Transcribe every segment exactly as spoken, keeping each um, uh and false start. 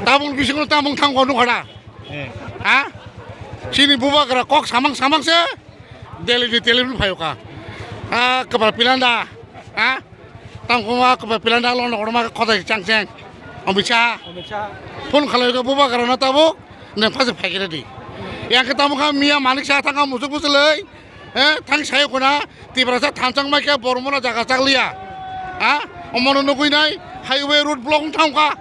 Tabuk bisingo tamung thang kono khada. Eh. Ha? Chini bubagra kok samang samang se. Delhi ni telephone phayo ka. Ah, kwpal pilanda. Ha? Tang kuma kwpal pilanda lo no ma khotai chang chang. Amit Shah. Amit Shah. Phone khalai ka bubagra na tabuk. Ne phase phai kere di. Yang ke tamo ka Miya Manik Shah thang ka musuk musulai. Eh, thang sayo kuna. Tiprasa thanchang mai khe bormona jaga chakliya. Ha? Omono nugui nai highway road block thang ka.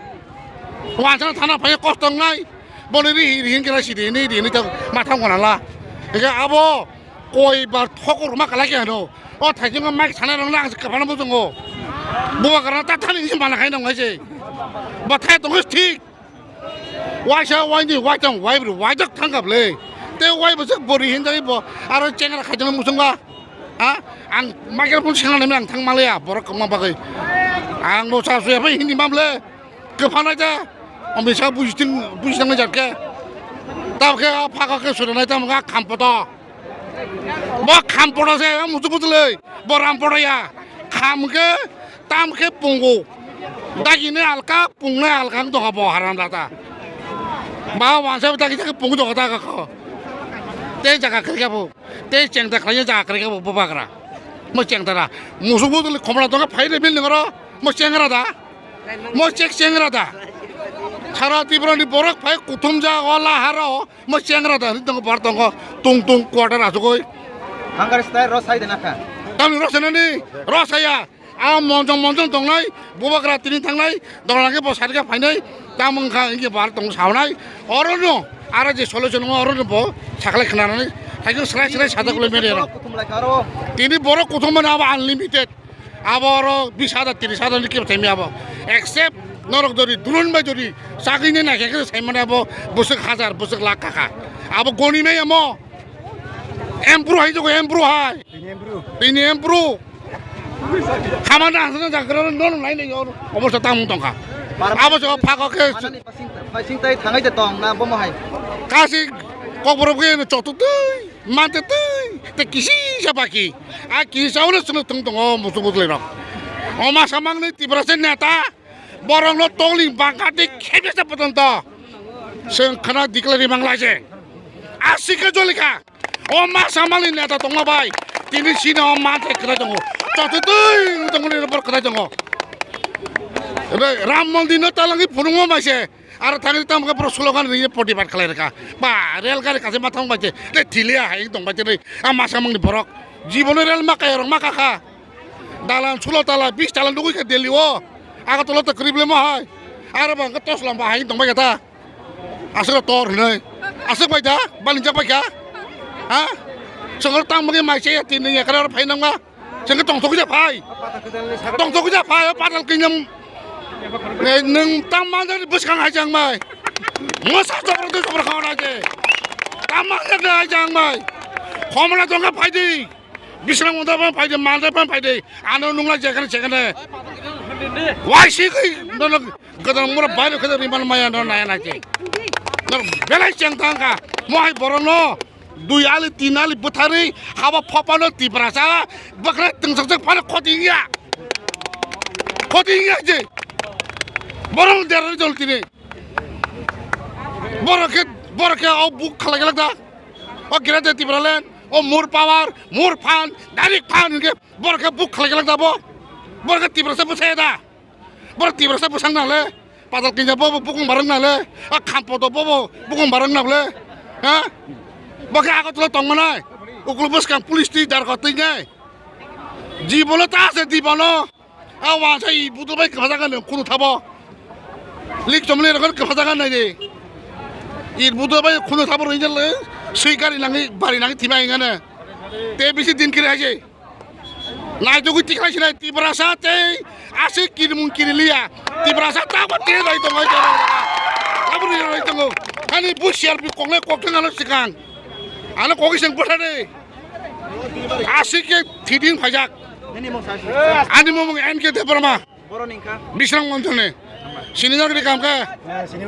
Wansana thana phai kostong nai. Boni ri ri hin kena sidi ni ri ni ta mathang kona la. Ega abo koi bar thokor ma kala kya no. O thai jing mic sana rong na ang kapana bo jongo. Bubagra ta thani ni mana khai nong ai se. Ba thai tong thik. Waisa waini waitang waibru waidak thangkap le. Te waibo se bori hinjai bo aro chengra khaijang musungba. Ha? Ang microphone sengna nai ang thang malaya borok kongma bagwi. Ang bo sa suya bai hindi mamle. Kwphanai ta. Omisa bujiting bujiting jat ke. Tab ke phaga ke suranai tam ga khampoto. Bo khampoto se mutu mutu le. Bo rampoto ya. Kham ke Tam khe pungo. Dagini alka, pungnai alka wng tongkha bo haram data. Ba wansa dagi dagi pungo tongkha ta kho. Tei jaga khrikha bo. Tei chengta khlai jaga khrikha bo bubagra. Mo chengta ra. Musuk bo tuli khomla tongkha phai de building ro. Mo chengra da. Mo chek chengra da. Sara Tripura ni borok phai kuthum jaga o laharo. Mo chengra da. Tongo bar tongo. Tung tung quarter asugoi. Hangar style ro sai de nakha. Tami ro senani. Ro saya. A monjong monjong tongnai, bubagra tini thangnai, dongla khe bo sari khe phainai, tamo wngkha hinkhe bo aro tong saunai, orono aro je solution wngo orono bo sakhlai khnanani, haikhe srai srai sajak le media rok. Kuthum lai kha aro. Tini borok kuthum mani abo unlimited, abo oro bis hajar, tris hajar ni kebo thaimi abo, except norok jodi durun bai jodi chagwi nai naikhe khe saimani abo bwswk hajar, bwswk lakh kaka, abo goni mai amo, empru hai jogo empru hai. Bini empru. Bini empru. Khamana hansana jagra no no nai nai oro. Obo sa tamung tongkha. Abo sa phago khe. Manani pasing, pasing tai thangai de tong na bomo hai. Kasi kokborok khe no chotu tui, mante tui, te kisi sa baki. A kisi sa oro sunu tung tongo musu musu le rok. Oma samang ni Tiprasa neta. Borok no tongling bangkha de khebesa potonto. Seng khana dikla ri mangla je. Asik ke jolika. O ma samali neta tongma bai. Tini sini o ma te kra tongo. Choti tui tongo ni bor kra tongo. Ebe Ram Mondir no talangi phunungo mai se. Aro thangni tam khe pro slogan ri poti bat khlai reka. Ba rel gari kase ma thang bai je. Le thilia hai tong bai je. A ma samang ni borok. Jibono rel ma kaya rok ma kakha. Dalan sulo tala, bis tala nugui kha Delhi o. Agartala ta kwrwi bwlai ma hai. Aro ba hwnkhe tos lamba hai tong bai kha ta. Aswk tor hinwi. Aswk bai da, bani jak bai kha. Ha? Chwng tang mani mai se tin ni ekra phai nang ma. Chwng tong thok ja phai. Tong thok ja phai, patal kinyam. Nei nwng tang ma jani bwskang hai jang mai. Mosa jabra tu jabra khawa na je. Tang ma jani hai jang mai. Khomla jong phai di. Bisrang unda phan phaide, malda phan phaide, ano nungla jekhane sekhane. Waisi khe nono gadang mura bairo khe riman maya no naya nache. No belai cheng thangkha. Mo hai borok no dui ali, tin ali bwtharwi haba phopano Tiprasa bwkhra tungsakjak phano khoti wngya. Khoti wngya je. Borok derari jol tini. Borok khe, borok khe o buk khalai glak da. O Greater Tipraland, o more power, more fund, direct fund hwnkhe borok khe buk khalai glak da bo. Borok khe Tiprasa bwsaya da. Borok Tiprasa bwsang nang le. Patal kinya bo bo bukung barang nang le. A khampoto bo bo bukung barang nang le. Ha? Bo khe Agartala tong manai. Ukul bwskang police twi darkho twi nai. Jibono ta se dibono. A wansa i budol bai kwpha jaga nang khunu thabo. Lik chomni rokon kwpha jaga nai de. I budol bai khunu thabo rinjal le. Sui gari nangi bari nangi thima ingane. Te bisi din kiri aise. Nai tugui tikhlai sinai Tiprasa tei aswk kirimung kiriliya. Tiprasa ta ba te dai tong ai tong. Abri rai tong. Ani bu siar bi kongle kokthang ano sikang. Ano kogi seng bwthade. Aswk khe thiding phaijak. Nini mung sa si. Ani mung N K Debbarma. Boroni wngkha. Bisrang Montone. Sini jagri kam khe. Eh, sini